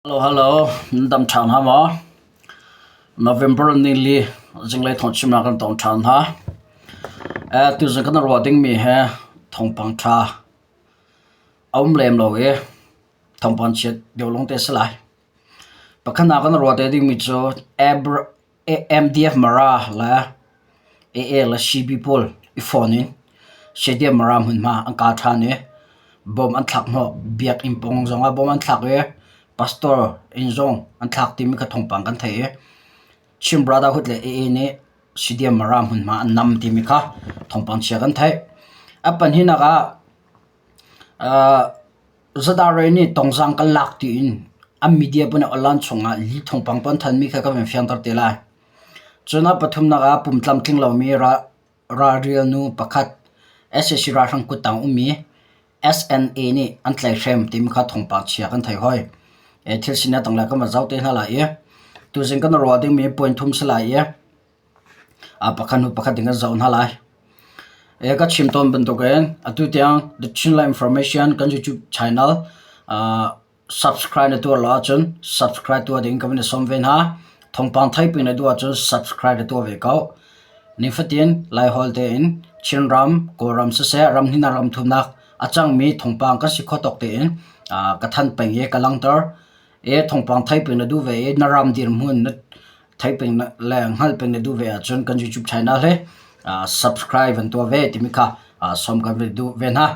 Hello, hello. Nan dam ṭhan hnga maw? November nili zinglei thawngchimnak kan tong ṭhan hna. Eh, tuzing kan ruah dingmi he thawngpang ṭha a um lem lo i thawngpang chiat deuh lawng te si lai. Pakhatnak kan ruah te dingmi cu MDF Mara le AA le CB pawl i fawn in CDF Mara hmunhma an kal ṭhan i bom an thlak hnawh. Biakinn pawng zongah bom an thlak i pastor inn zong an thlak timi kha thawngpang kan theih i Chin Brotherhood le AA nih CDF Mara hmunhma an nam timi kha thawngpang chia kan theih. A pahnihnak ah Zadare nih tongzang kan lak tiin an media pawl nih online chungah li thawngpang an thanmi kha ka van fianter te lai. Cun a pathumnak ah pum tlamtling lomi ralrial nu pakhat sac ralhrang kuttang ummi SNA nih an tlaihhrem timi kha thawngpang chia kan thei hoi. Thil sining a tanglei kan van zoh te hna lai i tuzing kan ruah dingmi point thum si lai i Pakhat hnu pakhat in kan zoh hna lai. Ka chim tawn bantukin atu tiang The Chinland Information kan YouTube channel subscribe na tuah lo ahcun subscribe tuah ding ka van i sawm ve hna. Thawngpang theiping na duh ahcun subscribe na tuah ve ko. Nifatin Laiholh tein Chinram, Kawlram siseh ramhnih ram thumnak a cangmi thawngpang kan si khawh tawk tein ka thanh peng i ka langhter. I thawngpang theiping na duh ve i na ram dirhmun na theiping le hngalhping na duh ve ahcun kan YouTube channel hi subscribe an tuah ve timi kha sawm kan van duh ve hna.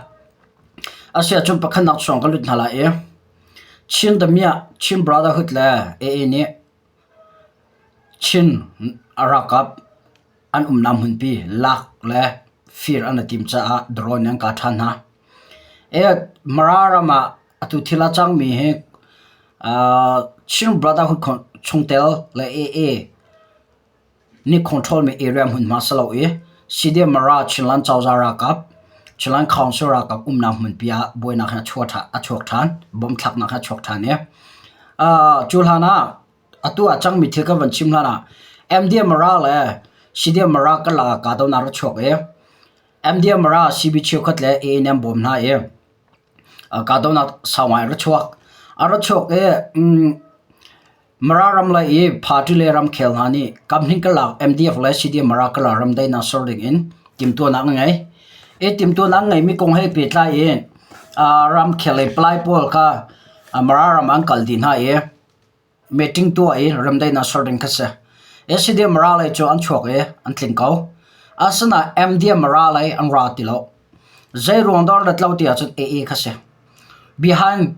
Asiahcun pakhatnak chuang ka lut hna lai i Chin damiah Chin Brotherhood le AA nih Chin ralkap an umnak hmunpi lak le fir an i tim caah drone an kah ṭhan hna. Mara ram ah atu thil a cangmi hi Chin Brotherhood chungtel le AA nih control mi area hmunhma si lo i CDM Mara Chinland cozah ralkap Chinland Council ralkap umnak hmunpi ah buainak hi a chuak ṭhan, bomb thlaknak hi a chuak ṭhan i cu hlan ah atu ah cangmi thil kan van chim hlan ah MDM Mara le CDM Mara karlak ah kahdohnak a chuak i MDM Mara CB cheukhat le AA nih an bawm hna i kahdohnak sau ngai a ra chuak. A ra chuak i Mara ram lei i party le ramkhel hna nih kamhning karlak MDF le CDM Mara karlak ramdaihnak ser ding in timhtuahnak an ngei. I timhtuahnak an ngeimi kong he pehtlai in ramkhel lei palai pawl kha Mara ram ah an kal dih hna i meeting tuah i remdaihnak ser ding kha si. SCDM Mara lei cu an chuak i an tling ko. Asinain MDM Mara lei an ra ti lo. Zei ruang dah an rat lo ti ahcun AA kha si. Behind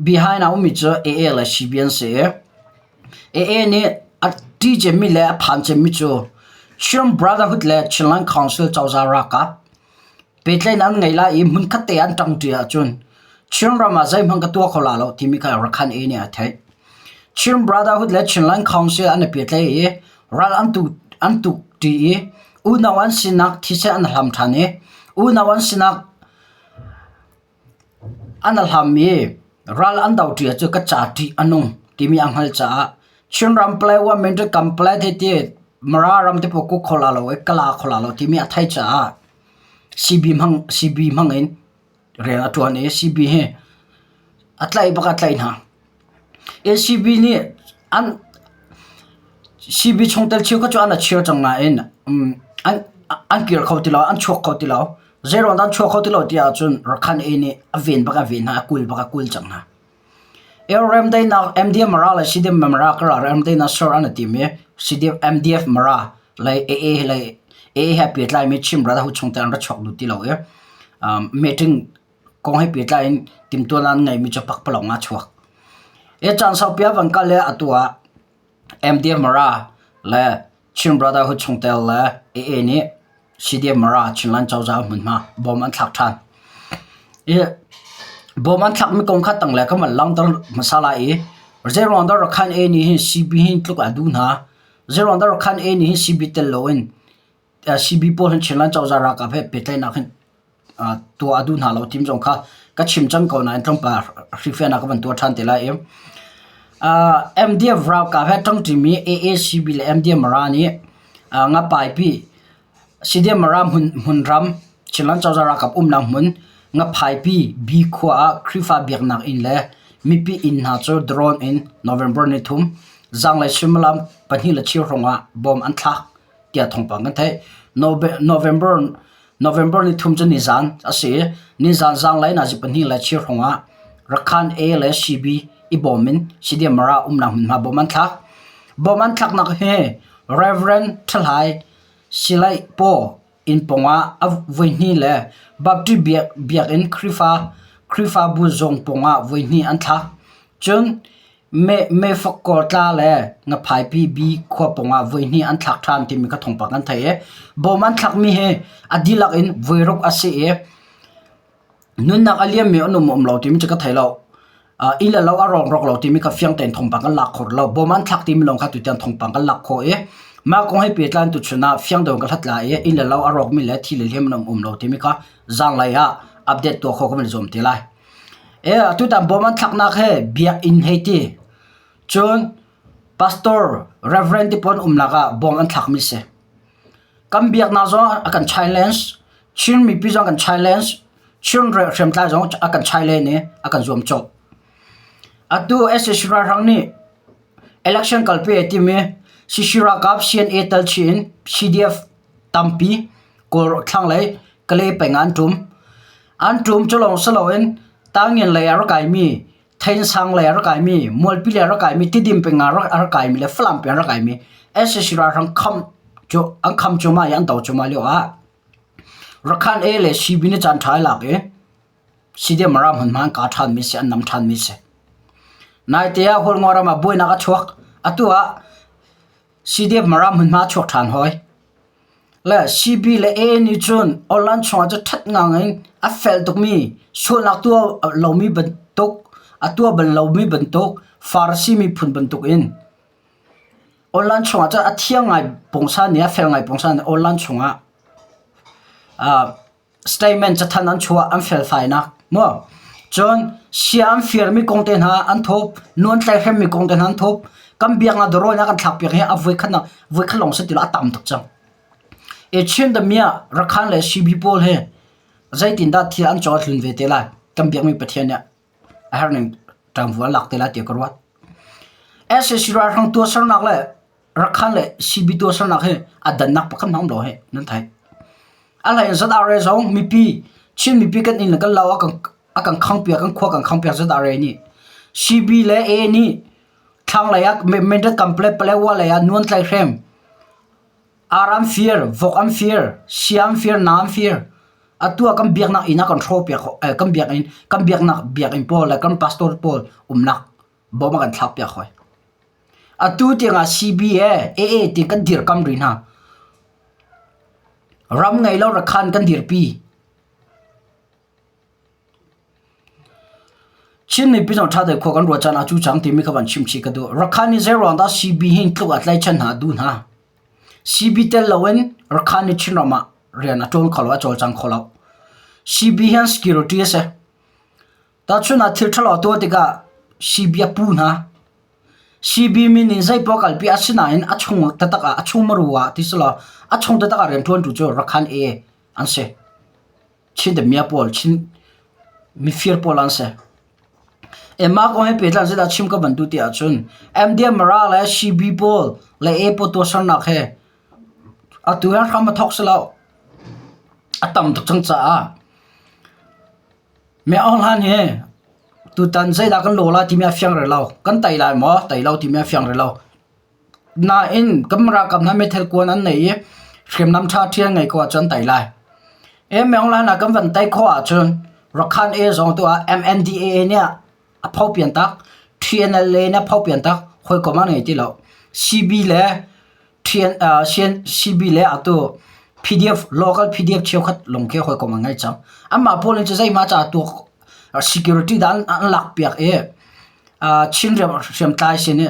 behind a ummi cu AA le CB an si i AA nih a ṭih cemmi le a phan cemmi cu Chin Brotherhood le Chinland Council cozah ralkap Pehtlaihnak an ngei lai i hmunkhat te ah an ṭangṭi ahcun Chinram ah zeihmanh ka tuah kho la lo timi kha Rakhine A nih a theih. Chin Brotherhood le Chinland Council an i pehtlaih i ral an tu an tukṭi i unau an sinak thisen an hlam ṭhan i unau an sinak an hlam i ral an doṭi ahcun ka ca ṭih a nung timi a hngalh caah Chinram Palawa Mindat kam Palai te ti Mara ram te pawl kuk kho la lo i ka la kho la lo timi a theih caah CB hmang CB hmang in rian a ṭuan i CB hi a tlaih bak a tlaih hna. ACB nih an CB chungtel cheukhat cu an a chir cang nain an an kir kho ti lo, an chuak kho ti lo. Zeiruang dah an chuak kho ti lo ti ahcun Rakhine A nih a ven bak a ven hna, a kul bak a kul cang hna. Remdaihnak MDF Mara le CDF Mara karah remdaihnak ser an i tim i CDF MDF Mara le AA le AA he pehtlaimi Chin Brotherhood chungtel an ra chuak duh ti lo i meeting kong he pehtlai in timhtuahnak an ngeihmi cu pakpalawng ah a chuak. Hi caan saupi a van kal i atu ah MDF Mara le Chin Brotherhood chungtel le AA nih CDF Mara Chinland cozah hmunhma bom an thlak ṭhan. I bom an thlakmi kong kha tang le kan van langhter hmasa lai i zeiruang dah Rakhine A nih hin CB hin tluk a duh hna? Zeiruang dah Rakhine A nih hin CB tel loin CB pawl hin Chinland cozah ralkap he pehtlaihnak hin tuah a duh hna lo tim zong kha ka chim cang ko nain tlawmpal hrihfiahnak ka van tuah ṭhan te lai i MDF ralkap he ṭangṭimi AACB le MDF Mara nih ngapaipi CDF Mara hmunram Chinland cozah ralkap umnak hmun Ngaphaipi B khua ah Khrihfa biaknak inn le mipi inn hna cu drone in November 3 zanglei suimilam 2:15 hrawng ah bomb an thlak tiah thawngpang kan theih. November November 3 cu nizan a si i nizan zanglei nazi 2:15 hrawng ah Rakhan A le CB i bawm in CDM Mara umnak hmunhma bomb an thlak. Bomb an thlaknak hi Reverend Thalai Silaih Paw inn pawngah a voihnih le Baptist biakinn Khrihfabu zung pawngah voihnih an thlak. Cun Mefakawtla le Ngaphaipi bi khua pawngah voihnih an thlak ṭhan timi kha thawngpang kan theih i bawm an thlakmi hi a dihlak in voiruk a si i Nunnak a liammi an um um lo timi cu ka thei lo. Inn le lo a rawk rawk lo timi kha fiang tein thawngpang kan lak kho lo. Bawm an thlak timi lawng kha tutiang thawngpang kan lak khawh i mah kong he pehtlai in tuchun ah fiang deuh in ka hlat lai i inn le lo a rawkmi le thi le hliam an um um lo timi kha zaanglei ah update tuah khawh kan i zuam te lai. E atutan bawm an thlaknak he biakinn hei ti. Cun pastor, reverend ti pawl umnak ah bawm an thlakmi si. Kan biaknak zong a kan challenge. Chin mipi zong kan challenge. Chin hriamtlai zong a kan challenge i a kan zuamcawh. Atu sac ralhrang nih election kalpi a tim i CC ralkap CNA tal chih in CDF tampi Kawl thlanglei Kalay peng ah an ṭum. An ṭum cu lawng si loin Tangin lei ah rak kaimi, Theinsang lei ah rak kaimi, Mualpi lei ah rak kaimi, Tidim peng ah rak kaimi le Falam peng ah rak kaimi sac ralhrang kham cu an kham cuahmah i an do cuahmah lio ah Rakhan A le CB nih caan ṭha i lak i CDM Mara hmunhma an kaa ṭhanmi si, an nam ṭhanmi si. Naite ah Hualngo ram ah buainak a chuak. Atu ah CDF Mara hmunhma a chuak ṭhan hoi. Le CB le A nih cun online chungah cu ṭhat ngang in a fel tukmi sualnak tuah lomi bantuk, a tuah bal lomi bantuk, Farasi miphun bantuk in Online chungah cun a thiang ngai pungsan nih a fel ngai pungsan nih online chungah statement cathanh an chuah an felfainak maw cun sia an firmi kong te hna an thup nu an tlaihhremmi kong te hna an thup kan biaknak dawrawn ah kan thlakpiak hi a voikhat voikhat lawng si ti lo a tam tuk cang. E Chin damiah Rakhan le CB pawl hi zeitindah thil an caw tlun ve te lai kan biakmi Pathian nih a herh ning ṭangvu an lak te lai tiah ka ruat. Sac ralhrang tuahsernak le Rakhan le CB tuahsernak hi a dannak pakhat hmang lo hi nan theih. A hlei in ZRA zong mipi Chin mipi kan inn le kan lo a kan a kan khangpiak kan khua kan khangpiak ZRA nih CB le A nih thlanglei ah Mendel Kample Palewa lei ah nuan tlai hrem Ar an fir, vok an fir, sia an fir, na an fir. Atu ah kan biaknak inn ah kan hrawhpiak eh, kan biakinn kan biaknak biakinn pawl le kan pastor pawl umnak bawm a kan thlakpiak hoi. Atu tiangah CBA, AA ti kan dirkam rih hna. Ram ngei lo rakhan kan dirpi. Chin mipi zong ṭha deuh khua kan ruah caan ah cu cang timi kha van chim chih ka duh. Rakhan nih zeiruang dah CB hi tluk ah tlaichan hna a duh hna? CB tel loin Rakhan nih Chinram ah rian a ṭuan kho lo, a cawlcang kho lo. CB hi an security a si. Tahchun ah thil ṭhalo a tuah tikah CB a pu hna. CB min in zeipaoh kalpi asinain a chung taktak ah a chung maru ah ti si law a chung taktak ah rianṭuantu cu Rakhan A an si. Chin damiah pawl, Chin mifir pawl an si. Mah kong he pehtlai zeidah chim ka van duh ti ahcun MDM Mara le CB pawl le A pawl tuahsernak he atu hi hram a thawk si lo. A tam tuk cang caah Meh Aung Hlan hi tutan zeidah kan law lai timi a fiang rih lo. Kan tei lai maw? Tei lo timi a fiang rih lo. Nain kan ralkap hna meithal kuan an nei i hriamnam ṭha ṭhi an ngei ko ahcun an tei lai. Myeonglan ah kan van tei khawh ahcun Rakhan A zong tu ah MNDAA nih a phopian tak, TNLA nih a phopian tak, hawikom an ngei ti lo. CB le CB le atu PDF local PDF cheukhat lawng khi hawikom an ngei cang. Anmah pawl nih cu zeihmah ca tuak security dah an lakpiak i Chin hriamtlai sin i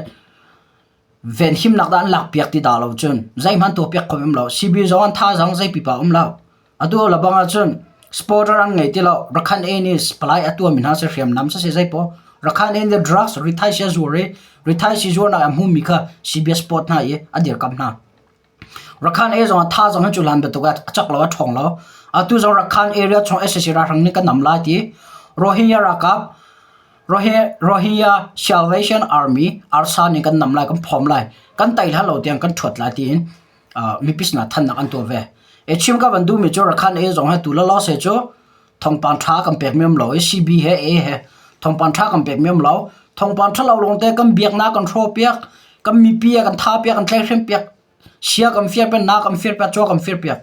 Venhimnak dah an lakpiak ti dah lo cun zeihmanh tuahpiak kho um lo. CB zong an thazaang zei pipa um lo. Atu lebang ahcun supporter an ngei ti lo. Rakhan A nih palai a tuahmi hna si hriamnam siseh zeipaoh Rakhan A nih drugs rithaisi a zuar i rithaisi zuarnak a hmumi kha CB a support hna i a dirkamh hna. Rakhan A zong a thazaang hi cu hlan bantuk ah a cak lo a ṭhawng lo. Atu zong Rakhan area chung sac ralhrang nih kan nam lai ti Rohingya ralkap. Rohingya Salvation Army arsa nih kan nam lai kan phawm lai kan tai hlan lo tiang kan ṭhuat lai tiin mipi sinah thannak an tuah ve. E chim ka van duhmi cu Rakhan A zong he tu lawlaw se cu thawngpang ṭha kan pek mi um lo i CB he A he thawngpang ṭha kan pek mi um lo. Thawngpang ṭha lo lawngte kan biaknak kan hrawh piak, kan mipi a kan tha piak, kan tlaihhrem piak, sia kan fir piak, na kan fir piak, caw kan fir piak.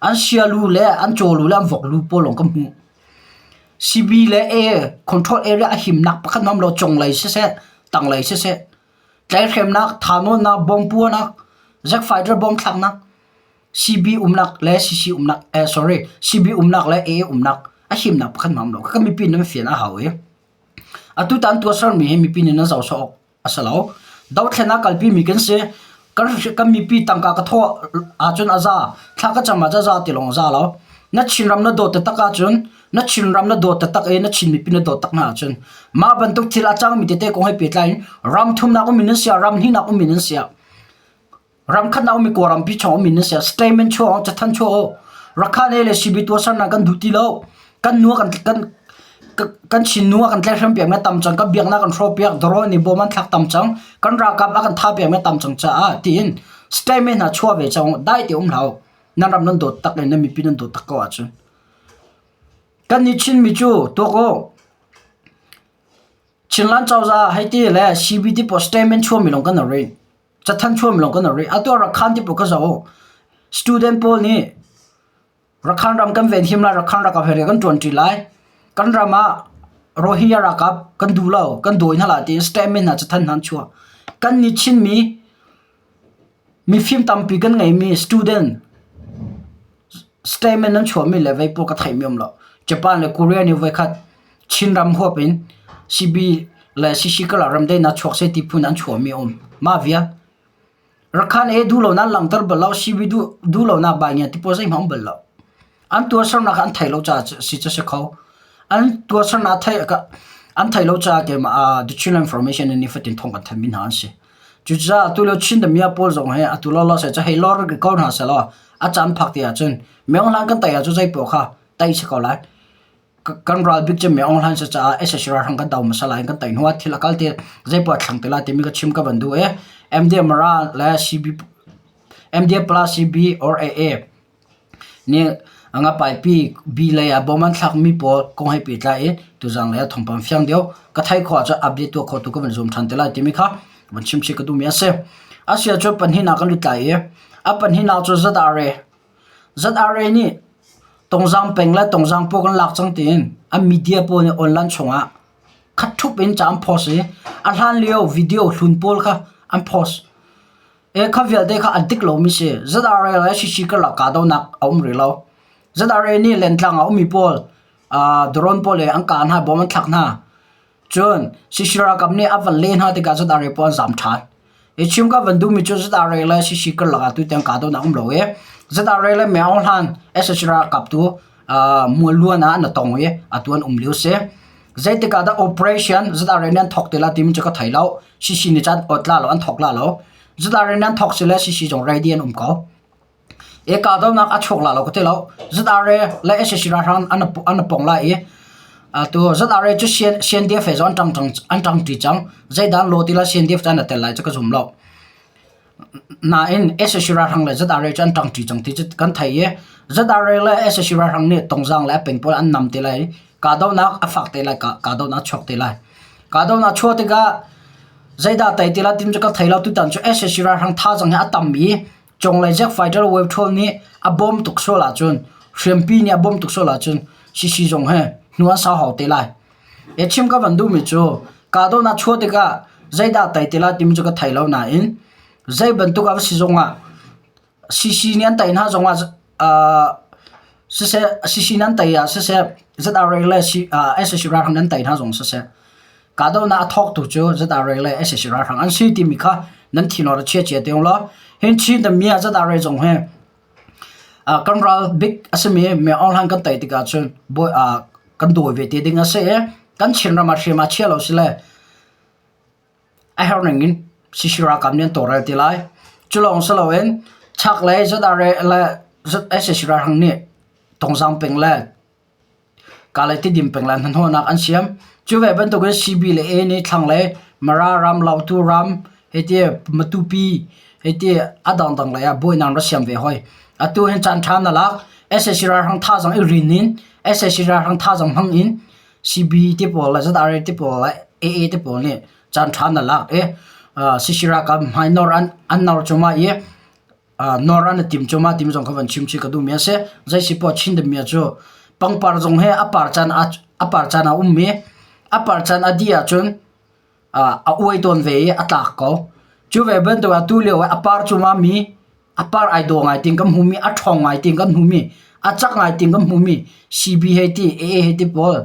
An sia lu le an caw lu le an vok lu pawl lawng kan hmuh. CB le A control area a himnak pakhat hmanh um lo cunglei siseh, tanglei siseh tlaihhremnak, thahnawnnak, bomb puahnak, jet fighter bomb thlaknak, CB umnak le CC umnak eh sorry CB umnak le AA umnak a himnak pakhat hmanh um lo. Ka mipi nan fian a hau i atu tan tuahsermi hi mipi nih nan zoh sawh awk a si lo. Dothlen ah kalpi mi kan si. Kan kan mipi tangka ka thawh ahcun a za, thla ka cam ahcun a za ti lawng a za lo. Na Chinram na dawt taktak ahcun na Chinram na dawt taktak i na Chin mipi na dawt tak hna ahcun mah bantuk thil a cangmi tete kong he pehtlai in ram thumnak ummi nan si ah ram hnihnak ummi nan si ah ram khatnak ummi Kawlrampi chung ummi nan si ah statement chuah cathan chuah Rakhine le CB tuahsernak kan duh ti lo kan nu kan kan kan Chin nu kan tlaihhrem piak mi tam cang kan biaknak kan hrawh piak drone nih bom an thlak tam cang kan ralkap a kan tha piak mi tam cang caah tiin statement hna chuah ve cang dai te um hlah nan ram nan dawt tak le nan mipi nan dawt tak ko ahcun kan nih Chinmi cu tuak u Chinland cozah hei ti le CBT pawl statement chuahmi lawng kan ri cathanh chuahmi lawng kan ri atu ah Rakhan ti pawl ka zoh u student pawl nih Rakhan ram kan venhim lai Rakhan ralkap he kan ṭuanṭi lai kan ram ah Rohingya ralkap kan duh lo kan dawi hna lai tiin statement hna cathanh hna an chuah kan nih Chinmi Mifim tampi kan ngeimi student statement an chuahmi le vei pawl ka theihmi um lo. Japan le Korea nih voikhat Chinram huap in CB le CC karlak remdaihnak chuak seh ti phun an chuahmi a um. Mah vial. Rakhan e duh lonak langhter bal lo, CB duh, duh lonak bai ngia ti pawl zeihmanh um bal lo. An tuahsernak kha an theih lo caah si cu si kho. An tuahsernak theih an theih lo caah keimah ah the Chinland Information in nifatin thawng kan thanhmi hna an si. Cucaah atu lio Chin damiah pawl zong hi atu lawlaw seh cu hei lor ko hna sehlaw a caan phak ti ahcun Myo Hlan kan tei ahcun zei poah kha tei si ko lai. Kan ral bik cu Myo Hlan si caah sac ralhrang kan do hmasa lai kan tei hnu ah thil a kal ti zei poah thlang ti lai timi ka chim ka van duh i MDM Mara le CB MDM plus CB or AA Nih ngapaipi bi lei ah bawm an thlakmi pawl kong he pehtlai in tuzang lei ah thawngpang fiang deuh ka theih khawh ahcun update tuah khawh tu ka van zum ṭhan te lai timi kha van chim chih ka duhmi a si. A si ahcun pahnihnak kan lut lai i a pahnihnak cu ZRA. ZRA nih Tongzang peng le Tongzang pawl kan lak cang tiin an media pawl nih online chungah khat ṭhup in ca an post i a hlan lio video hlun pawl kha an post. E kha vialte kha an dik lomi si. ZRA le CC karlak kahdohnak a um rih lo. ZRA nih lentlang ah ummi pawl uh, drone pawl le an kah hna, bom an thlak hna. Cun CC ralkap nih a van leh hna tikah ZRA pawl an zam ṭhan. I chim ka van duhmi cu ZRA le CC karlak ah tutan kahdohnak um lo i ZRA le Myo Aung Hlan sac ralkap tu uh, mualluan ah an tong i atu an um lio si. Zeitik ah dah operation ZRA nih an thawk te la timi cu ka thei lo. CC nih cun awt la lo an thawk la lo. ZRA nih an thawk si le CC zong ready an um ko. E kahdohnak a chuak la lo ka ti lo. ZRA le sac ralhrang an an pong lai i atu ZRA cu CNDF he zong an ṭang an ṭangṭi cang. Zeidah law ti la CNDF cu an tel lai cu ka zum lo. Nain sac ralhrang le ZRA cu an ṭangṭi cang ti cu kan theih i ZRA le sac ralhrang nih Tongzang le a peng pawl an nam te lai i kahdohnak a fak te lai, kahdohnak a chuak te lai. Kahdohnak chuah tikah zeidah tei ti lai timi cu ka thei lo. Tutan cu sac ralhrang thazaang hi a tam i conglei jet fighter wave ṭhawl nih a bawm tuk sual ahcun hriampi nih a bawm tuk sual ahcun CC zong he hnu an sau hau te lai. E chim ka van duhmi cu kahdohnak chuah tikah zeidah tei ti lai timi cu ka thei lo nain zei bantuk a va si zongah CC nih an tei hna zongah uh, siseh CC nih an tei ah siseh ZRA le sac ralhrang nih an tei hna zong siseh kahdohnak a thawktu cu ZRA le sac ralhrang an si timi kha nan thin a chia cia te law hin Chin the mia ZRA zong hi kan ral bik a simi Myo Aung Hlaing kan tei tikah cun bawi kan dawi ve te ding a si i kan Chinram ah hriam ah chia lo sile a herh ning in CC ralkap nih an tawlrel te lai. Cu lawng si loin chaklei ZRA le sac ralhrang nih Tongzang peng le Kalay Tidim peng le hnahnawhnak an siam. Cu ve bantukin CB le A nih thlanglei Mara ram, Lautu ram, hiti Matupi, hiti a dangdang lei ah buainak rak siam ve hoi. Atu hin caan ṭha na lak. SAC ralhrang thazaang i rin in SAC ralhrang thazaang hmang in CB te pawl le ZRA te pawl le AA te pawl nih caan ṭha na lak i CC ralkap hmai nawr an an nawr cuahmah i nawr an i tim cuahmah timi zong kha van chim chih ka duhmi a si. Zei si poah Chin dami cu pangpar zong hi a par caan a par caan a um i a par caan a dih ahcun a uai tawn ve i a tlak ko. Cu ve bantuk ah tulio ah a par cuahmah mi a par ai dawh ngai tiin kan hmuhmi a ṭhawng ngai tiin kan hmuhmi a cak ngai tiin kan hmuhmi CB hei ti AA hei ti pawl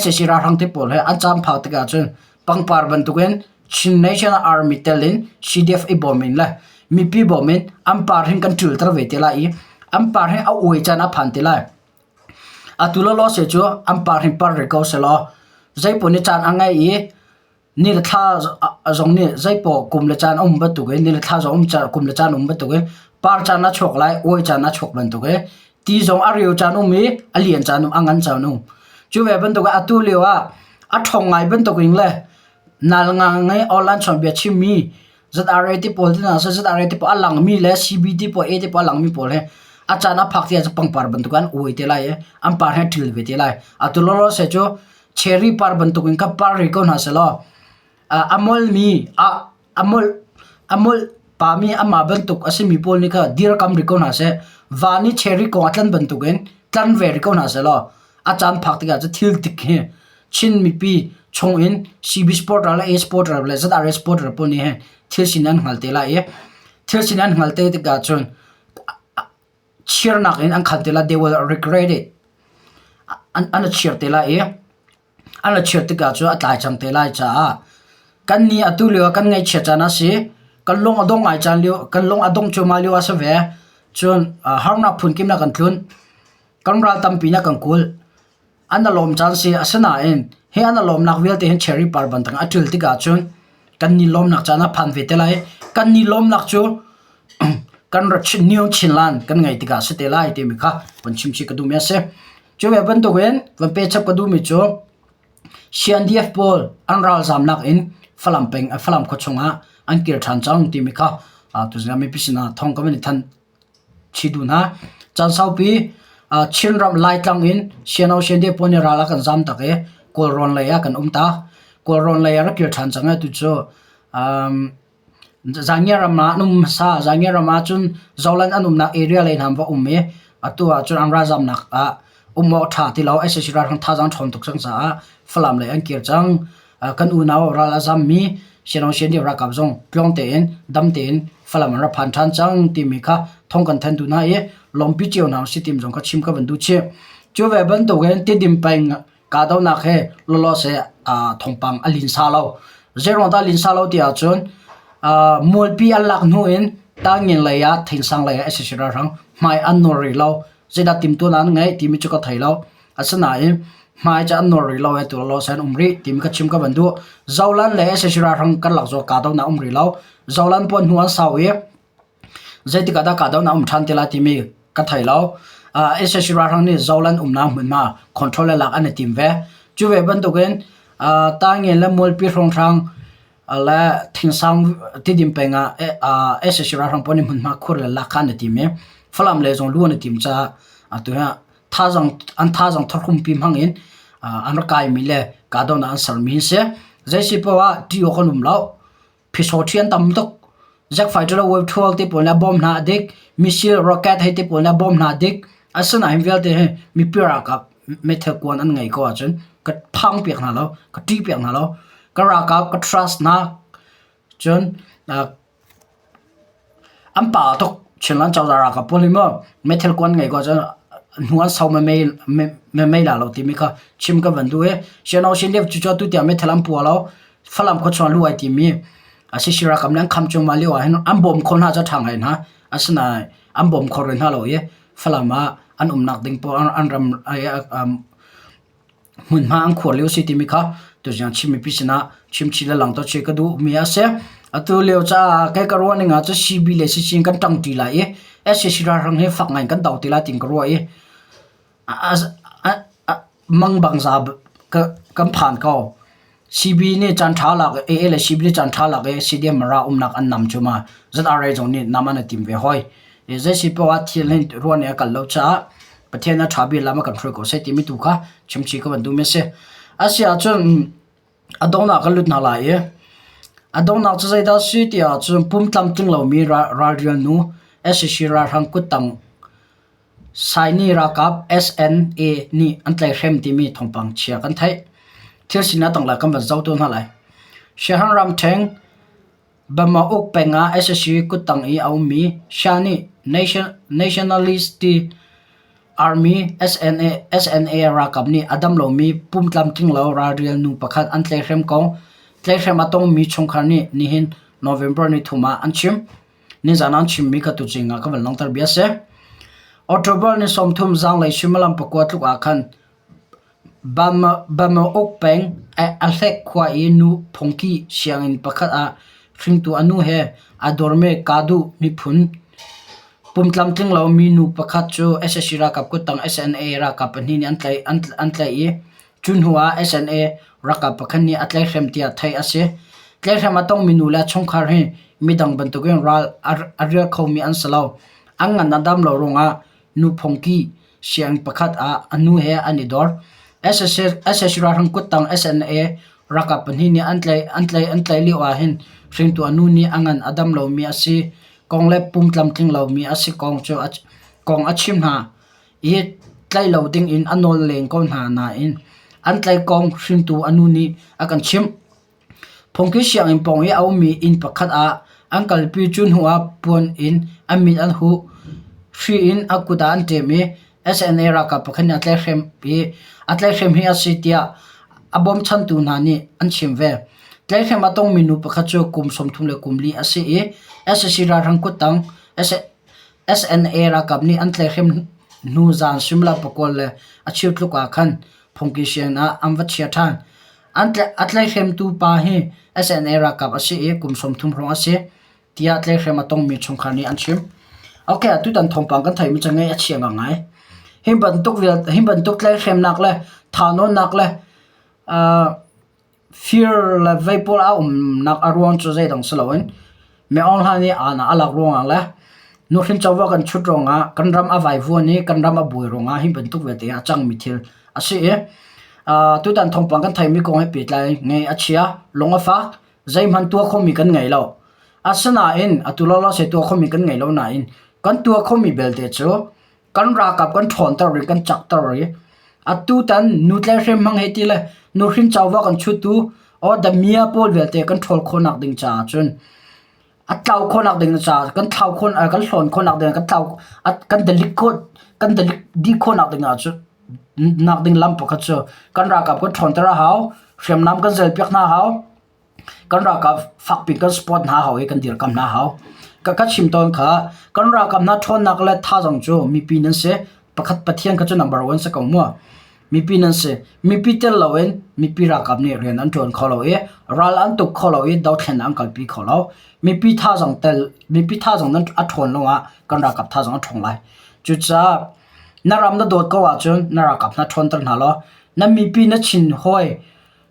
sac ralhrang te pawl he an caan phak tikah cun pangpar bantukin Chin National Army tel in CDF i bawm in le mipi bawm in an par hin kan ṭilter ve te lai i an par hi a uai caan a phan te lai. Atu lawlaw se cu an par hin par rih ko selaw zeipaoh nih caan a ngei i Ni le thla zong nih zeipaoh kum le caan a um bantukin ni le thla zong um kum le caan um bantukin par caan a chuak lai, uai caan a chuak bantuk i ti zong a reu caan um i a lian caan um, a ngan caan um. Cu ve bantuk ah atu lio ah a ṭhawng ngai bantukin le nal ngang i online chawnbia chimmi ZRA ti pawl ti hna seh ZRA ti pawl a langmi le CB ti pawl A ti pawl a langmi pawl hi a caan a phak ti ahcun pangpar bantuk an uai te lai i an par hi a ṭil ve te lai. Atu lawlaw seh cu cherry par bantukin kha par rih ko hna sehlaw a molmi a molh a molh pami amah bantuk a simi pawl nih kha dirkam rih ko hna seh. Van i cherry kong a tlan bantukin tlan ve rih ko hna sehlaw a caan phak tikah cu thil dik hi Chin mipi chungin CB supporter le A supporter le ZRA supporter pawl nih hin thil sin an hngal te lai i thil sin an hngal te tikah cun chirnak in an khan te lai they will regret it an an chir te lai i an chir tikah cun a tlai cang te lai caah kan ni atu lio kan ngaihchiat caan a si kan lung a dong ngai caan lio kan lung a dong cuahmah lio a si ve cun harnak phunkim na kan tlun kan ral tampi na kan kulh An a lawm caan si. Asinain hi an a lawmnak vialte hin cherry par bantuk a ṭil tikah cun kan ni lawmnak caan a phan ve te lai. Kan ni lawmnak cu kan ra new Chinland kan ngei tikah si te lai timi kha van chim chih ka duhmi a si. Cu ve bantukin van pe chap ka duhmi cu CNDF pawl an ralzamnak in Falam peng Falam khua chungah an kir ṭhan cang timi kha tuzing ah mipi sinah thawng ka van i thanh Chi duh hna. Caan saupi Chinram Laitlang in Siano Siande pawl nih ral a kan zam tak i Kawlrawn lei ah kan um ta. Kawlrawn lei ah rak kir ṭhan cang i tu cu Zangia ram ah an um hmasa. Zangia ram ah cun Zoland an umnak area lei hna an va um i atu ah cun an ralzamnak ah um awk ṭha ti lo. Sac ralhrang thazaang ṭhawn tuk cang caah Falam lei an kir cang. Kan unau ral a zammi Sianong Siandiam ralkap zong tluang tein dam tein Falam an rak phan ṭhan cang timi kha thawng kan thanh duh hna i lawmpi cio hna usih timi zong kha chim ka van duh chih. Cu ve bantukin Tidim peng kahdohnak he lawlaw seh thawngpang a linsa lo. Zeiruang dah a linsa lo ti ahcun mualpi an lak hnu in Tangin lei ah Thingsang lei ah sac ralhrang hmai an nawr rih lo. Zeidah timhtuahnak an ngeih timi cu ka thei lo. Asinain hmai cu an nawr rih lo i atu lo an um rih timi ka chim ka van duh. Zoland le sac ralhrang karlak zaw kahdohnak um rih lo. Zoland pawl hnu an sau i zeitik ah dah kahdohnak um ṭhan te lai timi ka thei lo. Sac ralhrang nih Zoland umnak hmunhma control le lak an i tim ve. Cu ve bantukin Taingen le Mualpi hrawnghrang le Thingsang Tidim peng ah sac ralhrang pawl nih hmunhma khur le lak kha an i tim i Falam lei zong lu an i tim caah atu hi thazang an thazang thorhumpi hmang in an rak kaimi le kahdohnak an sermi an si. Zeisi paoh ah ṭih awk an um lo. Phisawṭhi an tam tuk. Jet fighter le wave 12 te pawl nih a bawm hna a dik. Missile rocket hei te pawl nih a bawm hna a dik. Asinain vialte hi mipi ralkap meithal kuan an ngei ko ahcun ka phang piak hna lo, ka ṭih piak hna lo. Ka ralkap ka trust hna. Cun An pa tuk. Chinland cozah ralkap pawl hi maw meithal kuan ngei ko ahcun hnu an sau mei la lo timi kha chim ka van duh i Siano Sinliap cu atu tiang meithal an pua lo. Falam khua chung ah luh ai timi Sisi ralkap nih an kham cuahmah lio ahhin an bawm khawh hna cu a ṭha ngai hna. Asinain an bawm kho rih hna lo i Falam ah an umnak ding paoh an ram Hmunhma an khuar lio si timi kha tuzing Chin mipi sinah chimchih le langhter chih ka duhmi a si. Atu lio caah kei ka ruah ning ah cun CB le CC kan ṭangṭi lai i sac ralhrang hi fak ngai in kan do ti lai tiin ka ruah i mangbangza ka. kan phan ko. CB nih caan ṭha lak i AA le CB nih caan ṭha lak i CDM Mara umnak an nam cu ma ZRA zong nih nam an i tim ve hoi. I zei si poah ah thil hin ruah nih a kal lo caah Pathian a ṭha bik lam a kan hruai ko seh timi tu kha chimchih ka van duhmi a si. A si ahcun a donghnak kan lut hna lai i a donghnak cu zeidah a si ti ahcun pum tlamtling lomi ralrial nu sac ralhrang kuttang Saini ralkap SNA nih an tlaihhrem timi thawngpang chia kan theih. Thil sinak tangla kan van zoh tu hna lai. Siahan ramṭheng Bamauk peng ah sac kuttang i a ummi Sha nih Nationalist Army SNA, SNA ralkap nih a dam lomi pum tlamtling lo ralrial nu pakhat an tlaihhrem kong tlaihhrem a tongmi chungkhar nih nihin November nithum ah an chim. Nizan an chimmi kha tucing ah ka van langhter bia si. October ni 30 zanglei suimilam pakua tluk ah khan Bamauk peng Ahlek khua i nu phungki sianginn pakhat ah hringtu a nu he a dawrmi Kadu miphun pumtlamtling lomi nu pakhat cu sac ralkap kuttang SNA ralkap pahnih nih an tlaih i Cu hnu ah SNA ralkap pakhat nih a tlaihhrem tiah theih a si. Tlaihhrem a tongmi nu le chungkhar hi midang bantukin ral a rial khomi an si lo. An ngan a dam lo ruangah nu phungki sianginn pakhat ah a nu he an i dor. sac ralhrang kuttang SNA ralkap pahnih nih an tlaih an tlaih an tlaih lio ah hin hringtu a nu nih a ngan a dam lomi a si kong le pum tlamtling lomi a si kong cu kong a chim hna. I tlaih lo dingin a nawl len ko hna nain an tlaih kong hringtu a nu nih a kan chimh. Phungki sianginn pawng i a ummi inn pakhat ah an kalpi. Cu hnuah puan in a mit an huh. Hri in a kut ah an ṭem i SNA ralkap pakhat nih a tlaihhrem i a tlaihhrem hi a si tiah a bawmchantu hna nih an chim ve. Tlaihhrem a tongmi nu pakhat cu kum 30 le kum li a si i sac ralhrang kuttang SNA ralkap nih an tlaihhrem hnu zan suimilam pakua le a cheu tluk ah khan phungki sianginn ah an va chia ṭhan. A tlaihhremtu pa hi SNA ralkap a si i kum 30 hrawng a si tiah tlaihhrem a tongmi chungkhar nih an chim. Okay, atutan thawngpang kan theihmi cu ngaih a chia ngangai. Hi bantuk hi bantuk tlaihhremnak le thahnawnnak le uh, Fir le vei pawl a umnak a ruang cu zeidang si loin Mi Aung Hlaing nih aana a lak ruangah le nuhrin covo kan chut ruangah kan ram a vaivuan i kan ram a buai ruangah hi bantuk vialte a cangmi thil a si i tutan thawngpang kan theimi kong he pehtlai ngei a chia, lung a fak, zeihmanh tuah khomi kan ngei lo. Asinain atu lawlaw se tuah khomi kan ngei lo nain kan tuah khomi belte cu kan ralkap kan ṭhawnter i kan cakter i atutan nu tlaihhrem hmang hei ti le nuhrin covo kan chuttu aw damia pawl vialte kan ṭhawl khawhnak ding caah cun a tlau khawhnak ding caah kan thlau khawh kan hlawn khawhnak ding kan tlau kan dalik khawh kan dalik dih khawhnak ding ah cun nak ding lam pakhat cu kan ralkap kan ṭhawnter a hau hriamnam kan zelpiak hna hau Kan ralkap fakpi kan support hna hau i kan dirkamh hna hau. Ka ka chim tawn kha kan ralkap hna ṭhawnnak le thazaang cu mipi nan si. Pakhat Pathian kha cu number one si ko mu. Mipi nan si. Mipi tel loin mipi ralkap nih rian an ṭuan kho lo i ral an tuk kho lo i dothlen an kalpi kho lo. Mipi thazaang tel mipi thazaang nan a ṭhawn lawngah kan ralkap thazaang a ṭhawng lai. Cucaah na ram na dawt ko ahcun na ralkap hna ṭhawnter hna law na mipi na chin hawi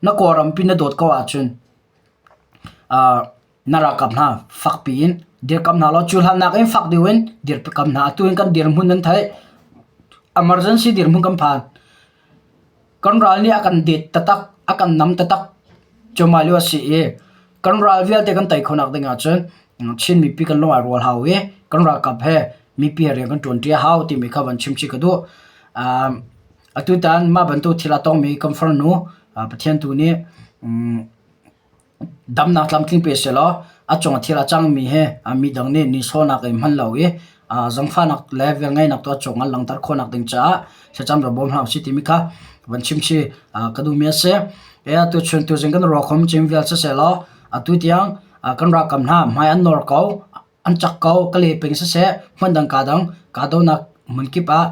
Na Kawlrampi na dawt ko ahcun na ralkap hna fakpi in dirkamh hna law cu hlan nakin fak deuh in dirkamh hna. Atu in kan dirhmun nan theih. Emergency dirhmun kan phan. Kan ral nih a kan det taktak, a kan nam taktak. Cu mah lio a si i kan ral vialte kan tei khawhnak ding ahcun Chin mipi kan lung ai rual hau i kan ralkap he mipi he rian kan ṭuanṭi a hau timi kha van chimchih ka duh. Atutan mah bantuk thil a tongmi kan farnu Pathian tu nih damnak tlamtling pe sehlaw a cung ah thil a cangmi hi midang nih nihsawhnak in hman lo i zangfahnak le velngeihnak tu a cung ah langhter khawhnak ding caah thlacam rak bawm hna usih timi kha van chimchih ka duhmi a si. Tuchun tuzing kan ruah khom cim vial sisehlaw atu tiang kan ralkap hna hmai an nawr ko. An cak ko. Ka le peng siseh, hmundang kaa dang kahdohnak hmunkip ah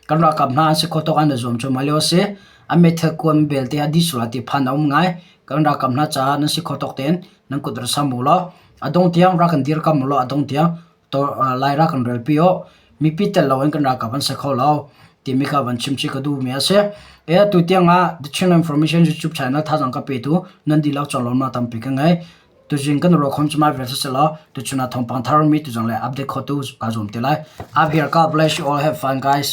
kan ralkap hna an si khawh tawk an i zuam cuahmah lio a si. An meithal kuan belte a dih sual ti phan a um ngai. Kan ralkap hna caah nan si khawh tawk tein nan kut rak sam u law a dong tiang rak kan dirkamh u law a dong tiang Lai rak kan relpi u. Mipi tel loin kan ralkap an si kho lo. Timi kha van chim chih ka duhmi a si. E tu tiang ah The Chin Information YouTube channel thazang ka petu nan dihlak conglawmhnak tampi ka ngei. Tuzing kan ruah khom cuma vial siselaw tuchun ah thawngpang thar mi tuzang le update khotu ka zuam te lai. Up here God bless you all have fun guys.